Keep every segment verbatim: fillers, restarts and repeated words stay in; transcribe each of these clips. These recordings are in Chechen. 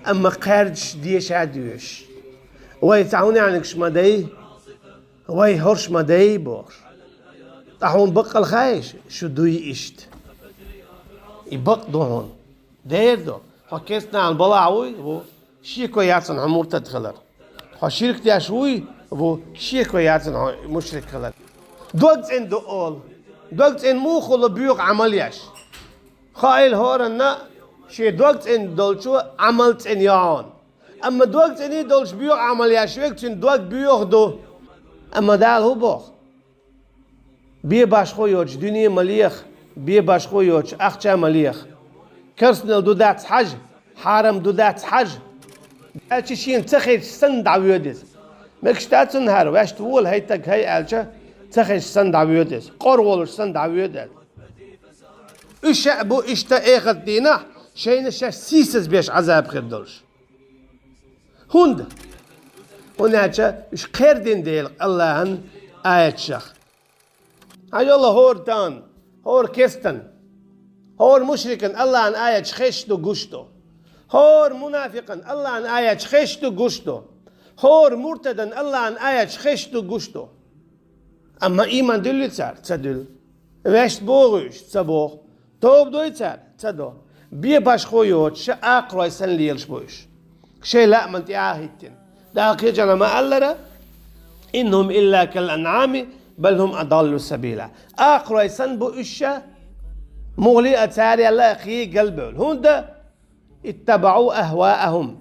Амма кхаьрдаш деша а доьшуш. Вай цхьа хӀун яьхьанаш ма дай, вай хӀорш ма дай бохуш. Ткъа хьуна баккъал хаьий шу дуй иштта? И бакъ ду хьуна. Дера ду. Хьо керстанал балахь вуй, ву. Шеко яц хьуна хьо муртад хилар. Хьо ширк деш вуй, ву. Шеко яц хьуна хьо мушрик хилар. Дог цӀена ду олу. Дог цӀена муха хуьлу боьха Ӏамал еш? Хаийла хӀоранна, шен дог цӀена долчо Ӏамал цӀена йогӀун. Амма дог цӀена долуш боьха Ӏамал еш верг, цуьнан дог боьха ду. Амма Дала хӀун боху? Бен башхо йоцуш дуьне ма леха, бен башхо йоцуш ахча ма леха. Керстанал ду дац хьажа, хьарам ду дац хьажа. Аьлча шена ца хезаш санна дӀавоьду иза. Мегаш дац цунна хӀара, ваьшта вола хӀай таг хӀай аьлча, ца хезаш санна дӀавоьду иза. Къора волуш санна дӀавоьду аьлла. Уьш а бу иштта эхарт дийнахь шайна шаьш сийсаз беш Ӏазап хир долуш. ХӀунда? ХӀунда аьлча уьш кхердина дела Аллахьан аятшах. Хьан йолу хӀора тан, хӀора кестан, хӀора мушрикан Аллахьан аятш хезаш ду гуш ду. ХӀора мунафикъан Аллахьан аятш хезаш ду гуш ду. ХӀора муртадан Аллахьан аятш хезаш ду гуш ду. Амма ийман дуьллий цара? Ца дуьллу. Ваьшта боху уьш? Ца боху. Тоба дой цара? Ца до. Бен башхо йоцуш, ша акхарой санна лелаш бу уьш. Шайн лааман тӀе а хӀиттина. Дала кхечанхьа ма аллара: «Иннахум илла кал анъами, бал хум адаллу сабила». Акхарой санна бу уьш ша, мухли а цара яьлла а кхий галбевлла. ХӀунда? «Иттабаъу ахваахум».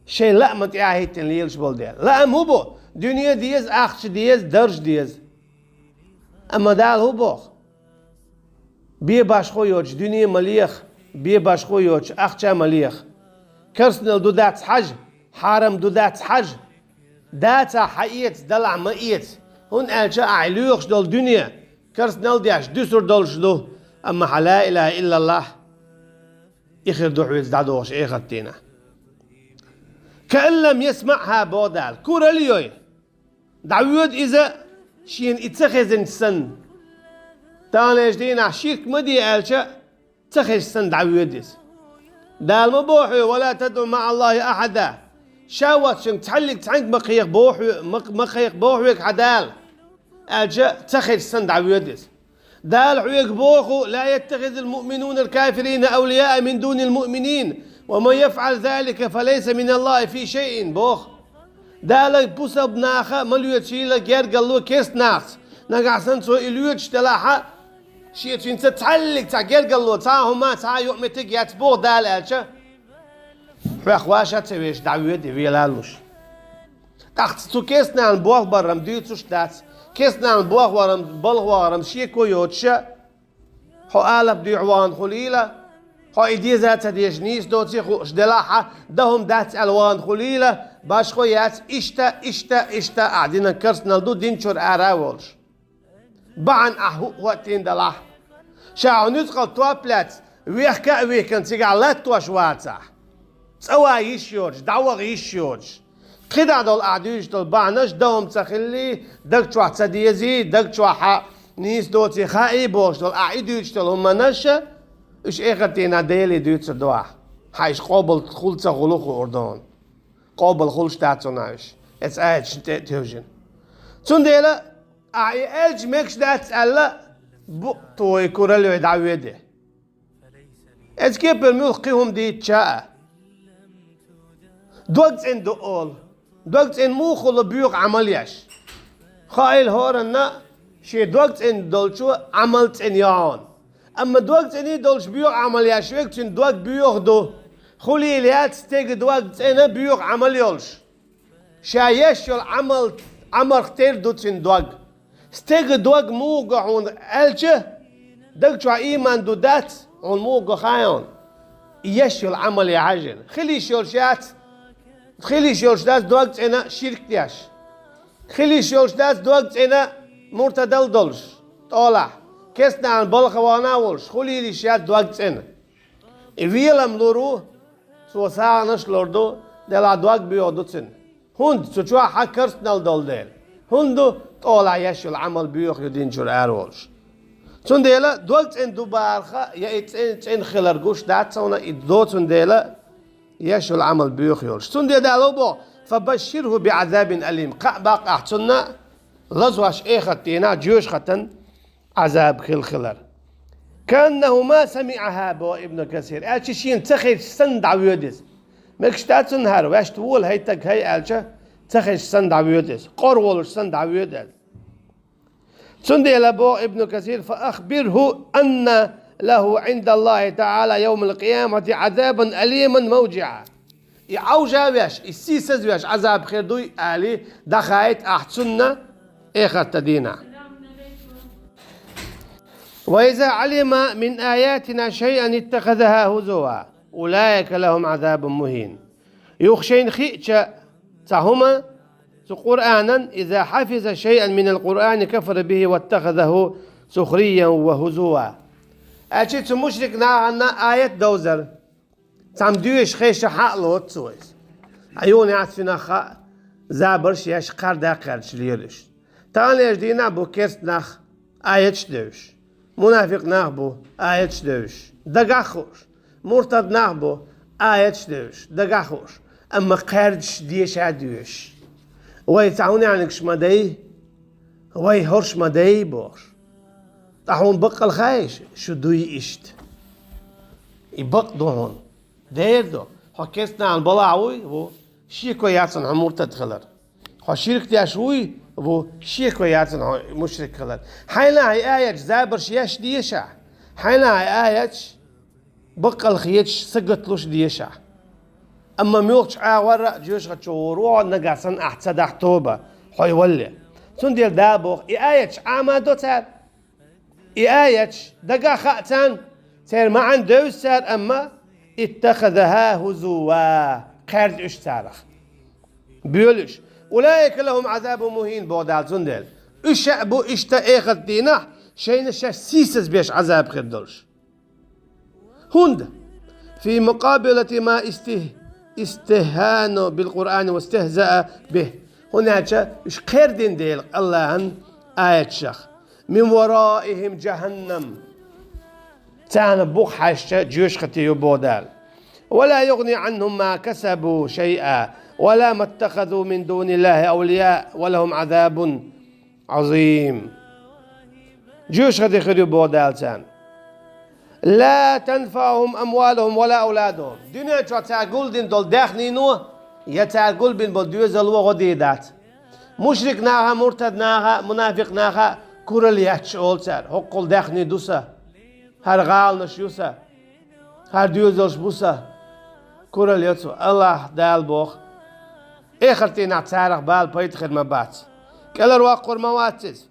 Шайн лааман тӀе а хӀиттина лелаш болу дела. Лаам хӀун бу? Дуьне деза, ахча деза, дарж деза. Амма Дала хӀун боху? Бен башхо йоцуш дуьне ма леха, бен башхо йоцуш ахча ма леха. Керстанал ду дац хьажа, хьарам ду дац хьажа. Дацахь хьаэца, далахь ма эца. ХӀунда аьлча ахь лоьхуш долу дуьне керстанал деш дуьсур долуш ду, амма хьан ла илаха иллаллахь и хир ду хьоьца дӀадохуш эхарт дийнахь. «Каан лам ясмаъхьа», боху Дала. Куралла йой. ДӀавоьду иза шена и ца хезначу санна. Таханлерчу дийнахь ширк ма де аьлча, ца хезаш санна дӀавоьду иза. Дала ма боху хьоьга: «Ва ла тадъу маъаллахи ахьада». Ша воцчуьнга цхьаллиг цхьаьнга ма кхеха боху хьоьга, ма, ма кхеха боху хьоьга хьан Дала, аьлча, ца хезаш санна дӀавоьду иза. Дала хьоьга боху: «Ла яттахизил муъминуна ал-кафирина авлияа мин дунил муъминин, ва ман яфъал залика фа лайса миналлахи фи шайин», боху. Дала бусалба наха ма лоьцийла гергарло керстанахца. Нагахь санна цо и лоьцуш делахьа, шен цуьнца цхьаллиг цхьа гергарло, цхьа а хӀума, цхьа а юкъаметтиг яц боху Дала аьлча, хьох ваша а ца веш дӀавоьду и, вела а луш. ТӀаккха цу керстанална болх барам дуьйцуш дац. Керстанална болх барам, балха вахарам шеко йоцуша, хьо алапа дуьхьа вахана хуьлийла, хьо и деза а ца дезаш нийса доций хууш делахьа, дан хӀума дац аьлла вахана хуьлийла, башхо яц, иштта, иштта, иштта, ахь динан керстанал ду, дин чуьра ара а волуш. Бахьана ахь хӀуъа хӀоттийна далахь. Ша хьо нуьцкъала топ лаьцна, вехка а вехкана цигахь латтош вацахь. ЦӀа ван йиш йоцуш, дӀаваха йиш йоцуш. КхидӀа долу ахь дуьйцуш долу бахьанаш дан хӀума ца хиллий, даг чохь ца дезий, даг чохь хьан нийса доций хаий бохуш долу ахь и дуьйцуш долу хӀуманаш, уьш эхарт дийнахь Деле дуьйцур ду ахь. Хьан уьш къобал хуьлу ца хуьлу хуур ду хьуна. Къобал хуьлуш дац хьуна уьш, эца аяташна тӀе а тевжина. Цундела ахь и аьлча мегаш дац аьлла, бу-, той куралла йой дӀавоьду. Эцу кепара муьлхха кхин хӀума дийцча а. Дог цӀена ду олу. Дог цӀена муха хуьлу боьха Ӏамал еш? Хаийла хӀоранна, шен дог цӀена долчо Ӏамал цӀена йогӀун. Амма дог цӀена долуш боьха Ӏамал еш верг, цуьнан дог боьха ду. Хуьлийла яц стеган дог цӀена боьха Ӏамал йолуш. Ша еш йолу Ӏамал, Ӏамарх тера ду цуьнан дог. Стеган дог муха го хьуна аьлча, даг чохь ийман ду дац, хьуна муха го хаьий хьуна? И еш йолу Ӏамал яхьажина. Хила йиш йолуш яц, хила йиш йолуш дац дог цӀена ширк деш. Хила йиш йолуш дац дог цӀена муртадал долуш, тӀолахь, керстанална балха вахана а волуш, хуьлийла йиш яц дог цӀена. И велам лур ву, цо сагӀанаш лур ду, делахь дог боьха ду цуьнан. ХӀунда? Цу чохь хьан керстанал долу дела. ХӀунда ду? ТӀолахь еш йолу Ӏамал боьха ю дин чуьра ара волуш. Цундела дог цӀена ду бахарх, я и цӀе-, цӀена хилар гуш дац хьуна, и доцун дела, еш йола Ӏамал боьха йолуш. Цундела Дала боху: «Фабашширху биӀазабин алим». Кхаъ баккха ахь цунна лазош эхарт дийнахь жоьжахатан Ӏазаб хила хилар. «Каннаху ма самиӀаха», боху Ибн Касир. Аьлча шена ца хезча санна дӀавоьду иза. Мегаш дац цунна хӀара, ваьшта вола хӀай таг хӀай аьлча, ца хезча санна дӀавоьду иза. Къора волуш санна дӀавоьду иза. Цундела боху Ибн Касир: «Фа ахбирху анна лаху Ӏиндаллахи таӀала йовмал къиямати Ӏазабан алиман мавжиӀа». И Ӏовжа веш, и сийсаз веш Ӏазаб хир дуй, али, дӀахаийта ахь цунна эхарта дийнахь. «Ва иза Ӏалима мин аятина шайъан иттахазаха хузува, улаика лахум Ӏазабун мухин». Юха шайна хиъча цхьа хӀума цу Къуръанан, «иза хафиза шайъан минал Къуръани кафара бихи ваттахазаху сухриян ва хузува». Аьлча цу мушрик нахана аят довзар. Цхьамма доьшуш хезча хьа а лоцу цо иза. Ӏа юха яц цуьнах хаьа, забарш еш, кхарда кхаьрдаш лелаш. Таханлерчу дийнахь бу керста нах аяташ а девзаш, мунафикъ нах бу аяташ а девзаш, дагахь а хууш, муртад нах бу аяташ а девзаш, дагахь а хууш, амма кхаьрдаш деша а доьшуш. Вай цхьа хӀун яьхьнарш ма дай, вай хӀорш ма дай бохуш. Ткъа хьуна баккъал хаьий шу дуй иштта? И бакъ ду хьуна. Дера ду. Хьо керста нахана балахь вуй, ву, шеко яц хьуна хьо муртад хилар. Хьо ширк деш вуй, ву, шеко яц хьуна хьо мушрик хилар. Хьайна и аяташ забарш еш дешахь, хьайна и аяташ баккъал хеташ сагатлуш дешахь. Амма муьлххачу агӀор а жоьжахати чу гӀур ву хьо, нагахь санна ахь ца дахь тоба, хьо валале. Цундела Дала боху, и аяташ Ӏама до цара. И аяташ дагахь хаьа царна, церан маьӀна девза цара, амма «иттахазаха хузува», кхаьрда уьш царах. Боьлу уьш. «Улаика лахум Ӏазабун мухин», боху Дала цундела. Уьш а бу иштта эхарта дийнахь шайна шаьш сийсаз беш Ӏазаб хир долуш. ХӀунда? Фи мукъабилати ма истих-, истихану бил Къуръани ва истихзаа бих. ХӀунда аьлча уьш кхаьрдина дела Аллахьан аяташах. Мин вараихим жаханнам. Царна бух хьаьжча жоьжахати ю боху Дала. Ва ла югӀни Ӏанхум ма касабу шайъа, ва ла маттахазу мин дуниллахи авлияа, ва лахум Ӏазабун Ӏазим. Жоьжахати хир ю боху Дала царна. Ла танфаӀухум амвалухум ва ла авладухум. Дуьнен чохь цара гулдина долу даьхнино, я цара гулбина болу доьзало гӀо дийр дац. Мушрик наха, муртад наха, мунафикъ наха куралла етташ олу цара: «ХӀоккхул даьхни ду сан, хӀара гӀаланаш ю сан, хӀара доьзалш бу сан». Куралла йо цо. Аллахь Дала боху: эхарта дийнахь царах бала пайда хир ма бац. КӀелхьарваккхур ма вац иза.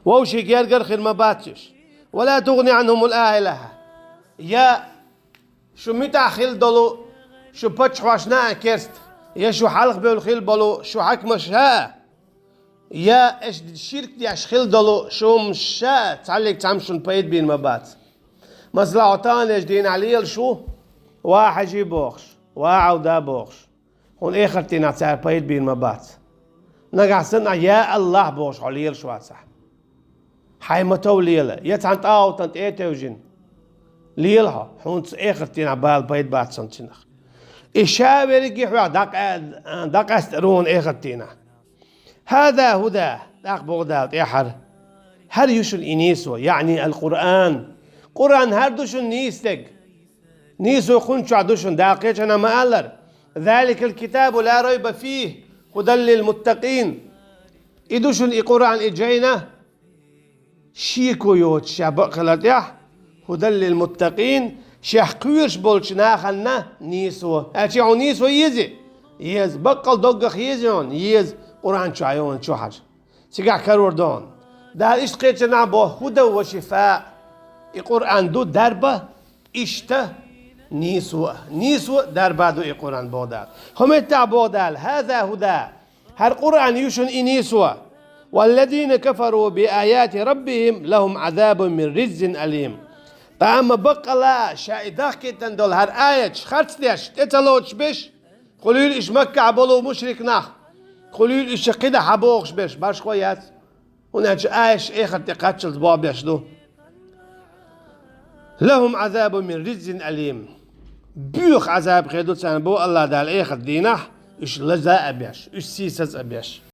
Вовшийн гергара хир ма бац уьш. Ва ла тугӀни Ӏанхумул ахилаха. Я шу муьтӀахь хила долу шу паччахьошна а керста, я шу хьалхабевлла хила болу шу хьаькамашна а, я аша ширк деш хила долу шу хӀуманаш а, цхьаллиг цхьамма шуна пайда бийр ма бац. Масала, хьо таханлерчу дийнахь лелаш ву, ва Хьажи бохуш, ва Ӏавда бохуш. Хьуна эхарта дийнахь цара пайда бийр ма бац. Нагахь санна, я Аллахь бохуш хьо лелаш вацахь, хьайн ма-тов лела, я цхьана тӀагӀутана тӀе а тевжина лела хьо, хьуна цу эхарта дийнахь бала пайда бац хьуна цунах. И ша верриге хьоьх дӀакъа-, дӀакъаьстар ву хьуна эхарта дийнахь. ХӀаза хӀуда, тӀаккха боху Дала тӀаьххьара: хӀара ю шуна и нийсо, яъни ал-Къуръан. Къуръан хӀара ду шуна нийса дерг. Нийсо кхунна чохь ду шуна, Дала кхечанхьа ма-аллара: «Заликал китабу ла райба фийхи, хӀудан лил муттакъин». И ду шуна и Къуръан, и жайна, шеко йоцуш ша бакъ хилар тӀехь, «хӀудан лил муттакъин», шех кхоьруш болчу нахана нийсо. Аьлча хьуна нийсо еза? Еза. Баккъал доггах еза хьуна? Еза. Къуръан чохь йогӀун чу хьажа. Цигахь карор ду хьуна. Дала иштта кхечанхьа боху: «ХӀудан ва шифаъ». И Къуръан ду дарба, иштта нийсо а. Нийсо а, дарба а ду и Къуръан, боху Дала. ХӀун меттехь боху Дала: «ХӀаза хӀуда». ХӀара Къуръан ю шуна и нийсо. «Валлазина кафару би аяти раббихим лахум Ӏазабун мин рижзин алим». Ткъа амма баккъала а ша и дахкийтина долу хӀара аяташ харц деш, тӀе ца лоцуш берш, хуьлийла уьш Маккахь болу мушрик нах, хуьлийла уьш кхидӀа хьан бохуш берш, башхо яц. ХӀунда аьлча аяташ эхарта тӀе кхаччалц боху берш ду: «Лахум Ӏазабун мин рижзин алим». боьха Ӏазап хир ду царна, боху АллахӀ Дала, эхарт дийнахь, уьш лаза а беш, уьш сийсаз а беш.